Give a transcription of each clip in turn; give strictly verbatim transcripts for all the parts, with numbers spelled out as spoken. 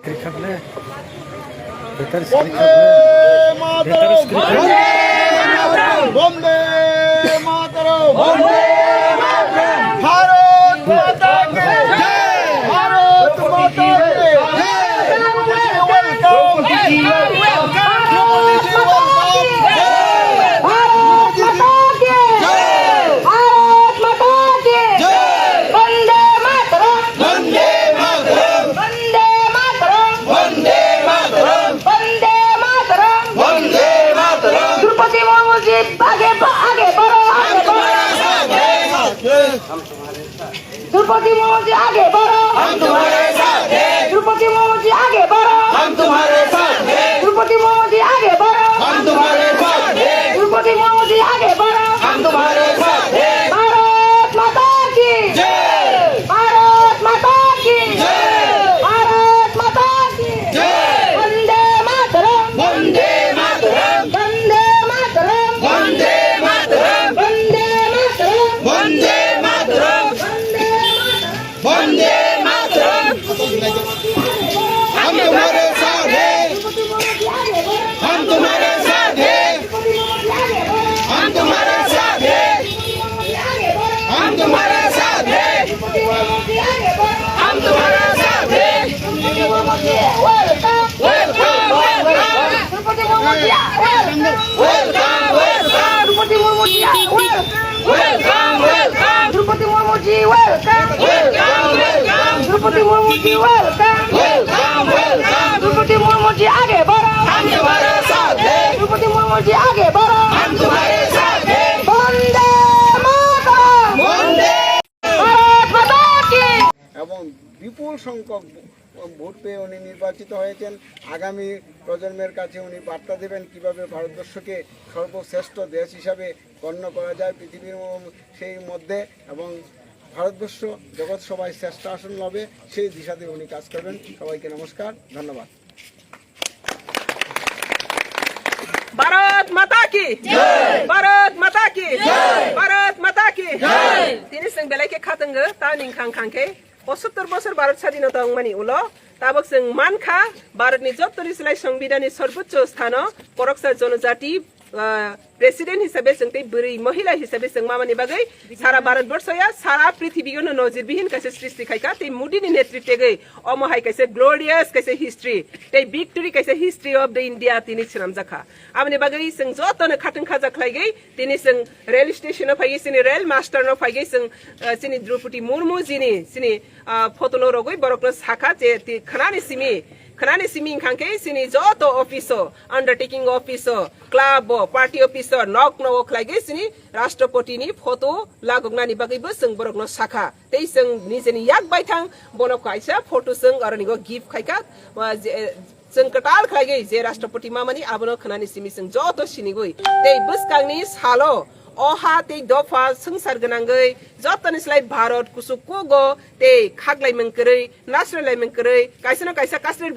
Screen khap le. Better screen khap le. Better screen khap le. Vande Mataram! Vande Mataram! Bharat Mata ki Jai! Bharat Mata ki Jai! Welcome! Welcome! Bharat Mata ki Jai! Bharat Mata ki Jai! Vande Mataram! Vande Mataram! Vande Mataram! Vande Mataram! Vande Mataram! Vande Mataram! Droupadi Murmu ji, aage ba-, aage badho, aage badho. हम तुम्हारे साथ हैं। Droupadi Murmu ji, aage badho. हम तुम्हारे साथ हैं। Droupadi Murmu ji, aage badho. हम तुम्हारे साथ हैं। Droupadi Murmu ji, aage badho. हम तुम्हारे साथ हैं। Droupadi Murmu ji, aage badho. हम तुम्हारे साथ हैं। Bharat Mata ki Jai! Bharat Mata ki Jai! Bharat Mata ki Jai! Vande Mataram! Vande Mataram! Vande Mataram! Vande Mataram! Vande Mataram! Vande Mataram! Vande Mataram! Vande मातरम। हम तुम्हारे साथ हैं। हम तुम्हारे साथ हैं। हम तुम्हारे साथ हैं। हम तुम्हारे साथ हैं। हम तुम्हारे साथ हैं। Welcome, welcome. Welcome, welcome. Welcome, welcome. Welcome, welcome. Droupadi Murmu ji, welcome. Welcome, welcome. Droupadi Murmu ji, welcome. Welcome, welcome. Droupadi Murmu ji, aage badho. हम तुम्हारे साथ हैं। Droupadi Murmu ji, aage badho. हम तुम्हारे साथ हैं। Vande Mataram. वंदे। Bharat Mata ki. এবং বিপুল সংখ্যক ভোট পেয়ে উনি নির্বাচিত হয়েছেন। আগামী প্রজন্মের কাছে উনি বার্তা দেবেন কিভাবে ভারতবর্ষকে সর্বশ্রেষ্ঠ দেশ হিসাবে গণ্য করা যায় পৃথিবীর ম-, সেই মধ্যে, এবং ভারতবর্ষ জগৎ সভায় শ্রেষ্ঠ আসন লাভে সেই দিশাতে উনি কাজ করবেন। সবাইকে নমস্কার, ধন্যবাদ। ভারত মাতা কি জয়। ভারত মাতা কি জয়। ভারত মাতা কি জয়। Tini chwng belai khe khatungo, ta ning khang khang khe. Pochattor bosor Bharat sadinota wngmani ulo tabok chwng mankha, Bharatni jottoni slai Songbidanni sorbochcho sthano khoroksa jonojati, ah, president hisabe chwng tei bwrwi mohila hisabe chwng mamani bagwi sara Bharatborsho ya sara prithibio no nojir bihin kaisa srishti khaikha tei Modini netritwgwi omo hai kaisa glorious kaisa history tei victory kaisa history of the India tini swnamjakha. Aboni bagwi chwng jotono khatung khaja khlaigwi tini chwng rail station o phaigwi chini rail master no phaigwi chwng, ah, chini Droupadi Murmu jini chini ah, photo no rogwi borok no sakha je ti khwnani simi, khwnani simi wngkha khe chini joto office o, undertaking office o, club o, party office o, nok nogo khlaigwi chini Rashtrapati ni photo lagoknani bagwi bo chwng borok no sakha. Tei chwng nijeni yak baithang bono kaisa photo chwng aroni go gift khaikha, ah, je, Chwng kwtal khlaigwi je Rashtrapati mamani abono khwnani simi chwng joto sinigwi. Tei bwskangni salo o ha tei dopha swngchar gwnangwi jotoni slai Bharat kuchuk kugo tei khaklaimung kwrwi, nasrwlaimung kwrwi, kaisano kaisa kasrwi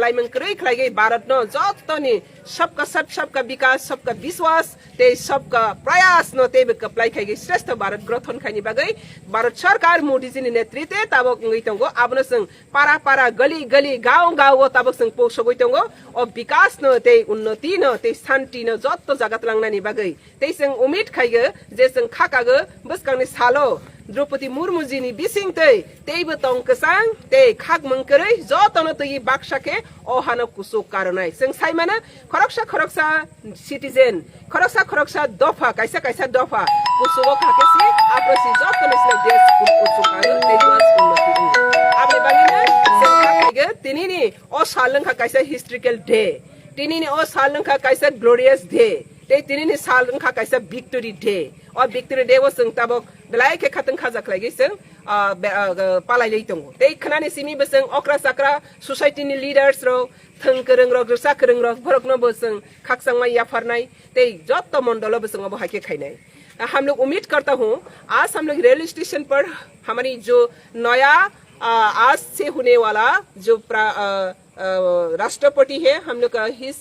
laimung kwrwi khlaigwi Bharatno jotoni sabka sath, sabka bikas, sabka biswas tei sabka prayas no teibo kwplai khaigwi shrestho Bharat grothon khaini bagwi Bharat Sarkar Modi jini netritwe tabok wngwi tongo. Abono chwng para para, gali gali, gaon gaon o tabok chwng poksogwi tongo. O bikas no tei unnoti no tei shanti no jotto jaga tlangnani bagwi. Tei chwng umid khaigo je chwng khakago bwskangni salo Droupadi Murmu jini bising tei teibo tong kwchang tei khakmung kwrwi jotono twi baksa khe o hano kuchuk karwnai. Chwng sai mano khoroksa khoroksa citizen, khoroksa khoroksa dopha, kaisa kaisa dopha kuchugo kha khe si, aphuru si joto ni slai desh kun-, kuchuk aro tei duas unnoti wngo. Aboni bagwi no chwng kha khaigwi tini ni o sal wngkha kaisa historical day, tini ni o sal wngkha kaisa glorious day, tei tini ni sal wngkha kaisa victory day. O victory day o chwng tabok belai khe khatwng khaja khlaigwi chwng, ah, be-, ah, palai lai tongo. Tei khwnani simi bo chwng okra chakra society ni leaders rok, thwng kwrwng rok, rwchap kwrwng rok, borok no bo chwng khakchangma yapharnai tei jotto mondolo bo chwng obo hai khe khainai. हम लोग उम्मीद करता हूँ, आज हम लोग railway station पर हमारी जो नया, आ, आज से होने वाला जो प्रा-, आ, आ, राष्ट्रपति है, हम लोग का हिज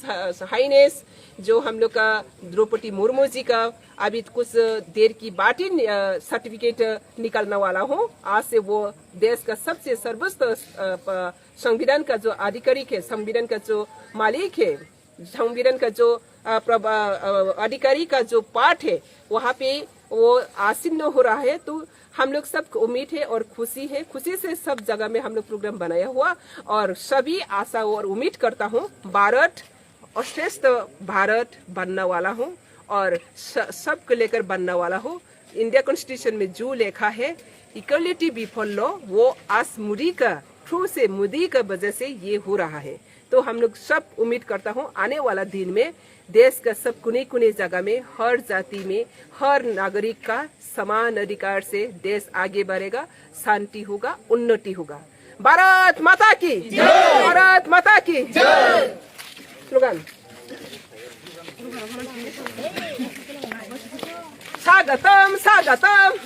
हाइनेस, जो हम लोग का द्रौपदी मुर्मू जी का अभी कुछ देर की बाद ही, आ, सर्टिफिकेट निकलने वाला हूँ। आज से वो देश का सबसे सर्वोच्च, आ, प-, संविधान का जो आधिकारिक है, संविधान का जो मालिक है, संविधान का जो, अ, प्रभ-, अ, अ, अधिकारी का जो पार्ट है, वहाँ पे वो आसीन हो रहा है। तो हम लोग सबको उम्मीद है और खुशी है, खुशी से सब जगह में हम लोग प्रोग्राम बनाया हुआ। और सभी आशा और उम्मीद करता हूँ, भारत और श्रेष्ठ भारत बनने वाला हूँ और स-, सबको लेकर बनने वाला हूँ। इंडिया कॉन्स्टिट्यूशन में जो लिखा है, इक्वलिटी भी फॉलो, वो आज मोदी का थ्रू से, मोदी का वजह से ये हो रहा है। तो हम लोग सब उम्मीद करता हूँ, आने वाला दिन में देश का सब कोने कोने जगह में, हर जाति में, हर नागरिक का समान अधिकार से देश आगे बढ़ेगा, शांति होगा, उन्नति होगा। भारत माता की जय। भारत माता की जय। स्लोगन। স্বাগতম, স্বাগতম।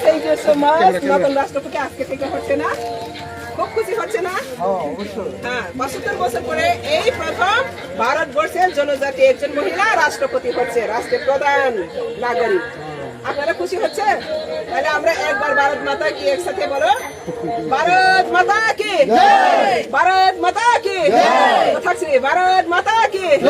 Thank you so much. নতুন রাষ্ট্রপতি আজকে থেকে হচ্ছে না? খুব খুশি হচ্ছে না? হ্যাঁ, অবশ্যই। হ্যাঁ, পঁচাত্তর বছর পরে এই প্রথম ভারতবর্ষের জনজাতি একজন মহিলা রাষ্ট্রপতি হচ্ছে, রাষ্ট্রের প্রধান নাগরিক। আপনারা খুশি হচ্ছেন? তাহলে আমরা একবার ভারত মাতা কি একসাথে বলো, ভারত মাতা কি, ভারত মাতা কি। থাকছি, ভারত মাতা কি।